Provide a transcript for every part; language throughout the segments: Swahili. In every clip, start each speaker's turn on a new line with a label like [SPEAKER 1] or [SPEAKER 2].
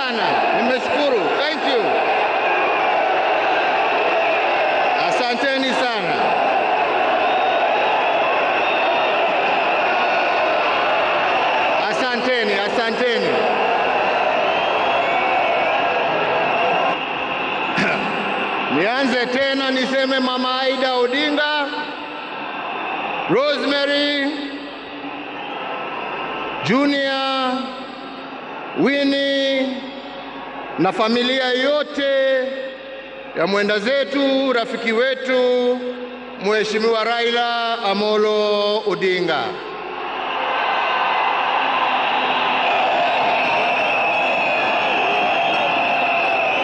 [SPEAKER 1] sana, nimeshukuru. Thank you. Asanteni sana. Asanteni, asanteni. Nianze tena niseme Mama Aida Odinga, Rosemary, Junior, Winnie na familia yote ya mwenda zetu, rafiki wetu Mheshimiwa Raila Amolo Odinga.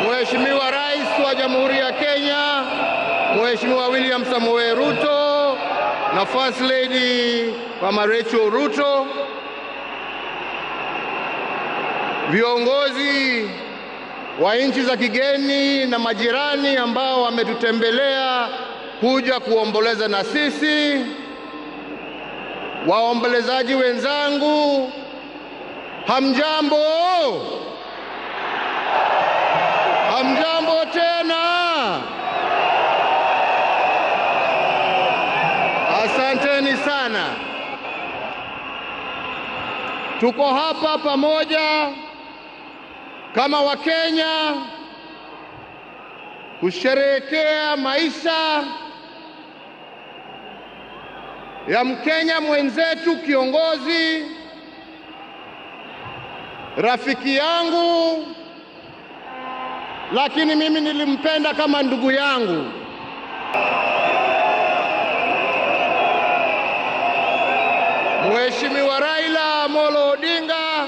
[SPEAKER 1] Mheshimiwa Rais wa Jamhuri ya Kenya, Mheshimiwa William Samoei Ruto na First Lady Mama Rachel Ruto, viongozi wa nchi za kigeni na majirani ambao wametutembelea kuja kuomboleza na sisi, waombolezaji wenzangu, hamjambo? Hamjambo tena? Asanteni sana. Tuko hapa pamoja kama Wakenya kusherehekea maisha ya Mkenya mwenzetu, kiongozi, rafiki yangu, lakini mimi nilimpenda kama ndugu yangu. Mheshimiwa Raila Amolo Odinga,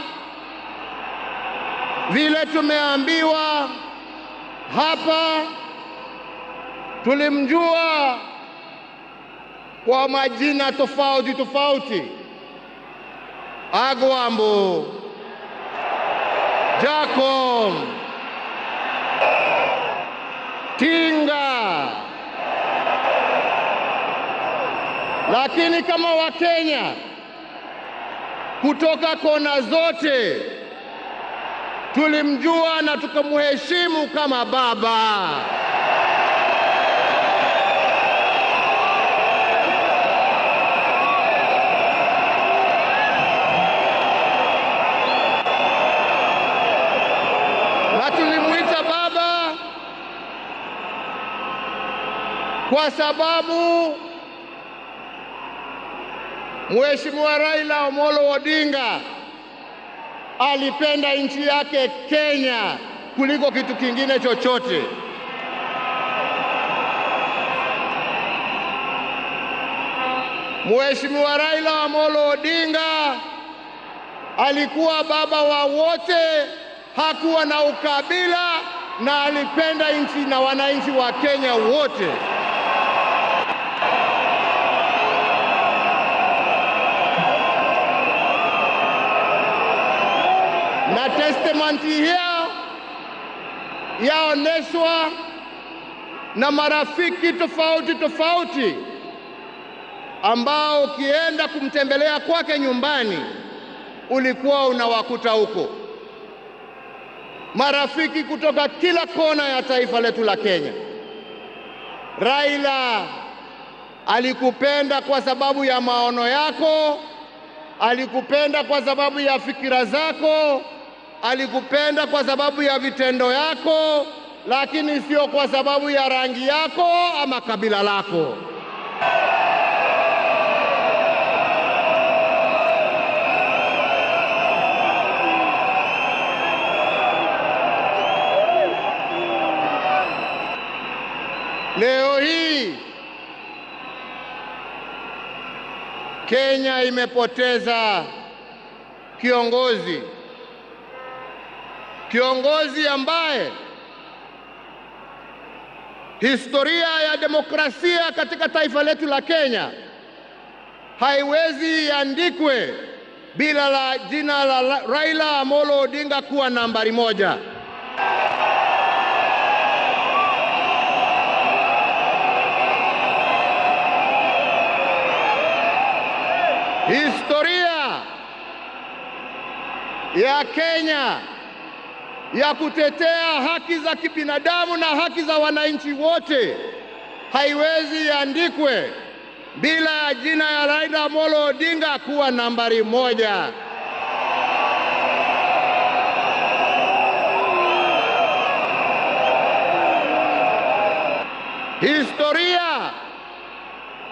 [SPEAKER 1] vile tumeambiwa hapa, tulimjua kwa majina tofauti tofauti: Agwambo, Jacom, Tinga. Lakini kama Wakenya kutoka kona zote tulimjua na tukamheshimu kama baba. Na tulimuita baba kwa sababu Mheshimiwa Raila Amolo Odinga alipenda nchi yake Kenya kuliko kitu kingine chochote. Mheshimiwa Raila Amolo Odinga alikuwa baba wa wote, hakuwa na ukabila na alipenda nchi na wananchi wa Kenya wote. Na testament hiyo yaoneshwa na marafiki tofauti tofauti ambao ukienda kumtembelea kwake nyumbani ulikuwa unawakuta huko. Marafiki kutoka kila kona ya taifa letu la Kenya. Raila alikupenda kwa sababu ya maono yako, alikupenda kwa sababu ya fikira zako, alikupenda kwa sababu ya vitendo yako, lakini sio kwa sababu ya rangi yako ama kabila lako. Leo hii Kenya imepoteza kiongozi, kiongozi ambaye historia ya demokrasia katika taifa letu la Kenya haiwezi iandikwe bila la jina la Raila Amolo Odinga kuwa nambari moja. Historia ya Kenya ya kutetea haki za kibinadamu na haki za wananchi wote haiwezi iandikwe bila ya jina ya Raila Amolo Odinga kuwa nambari moja. Historia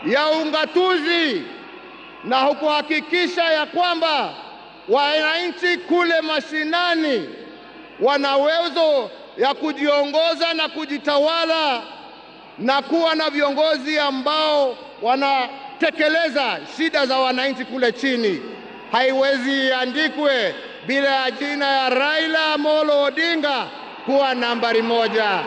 [SPEAKER 1] ya ungatuzi na kuhakikisha ya kwamba wananchi kule mashinani wana uwezo ya kujiongoza na kujitawala na kuwa na viongozi ambao wanatekeleza shida za wananchi kule chini, haiwezi iandikwe bila ya jina ya Raila Amolo Odinga kuwa nambari moja.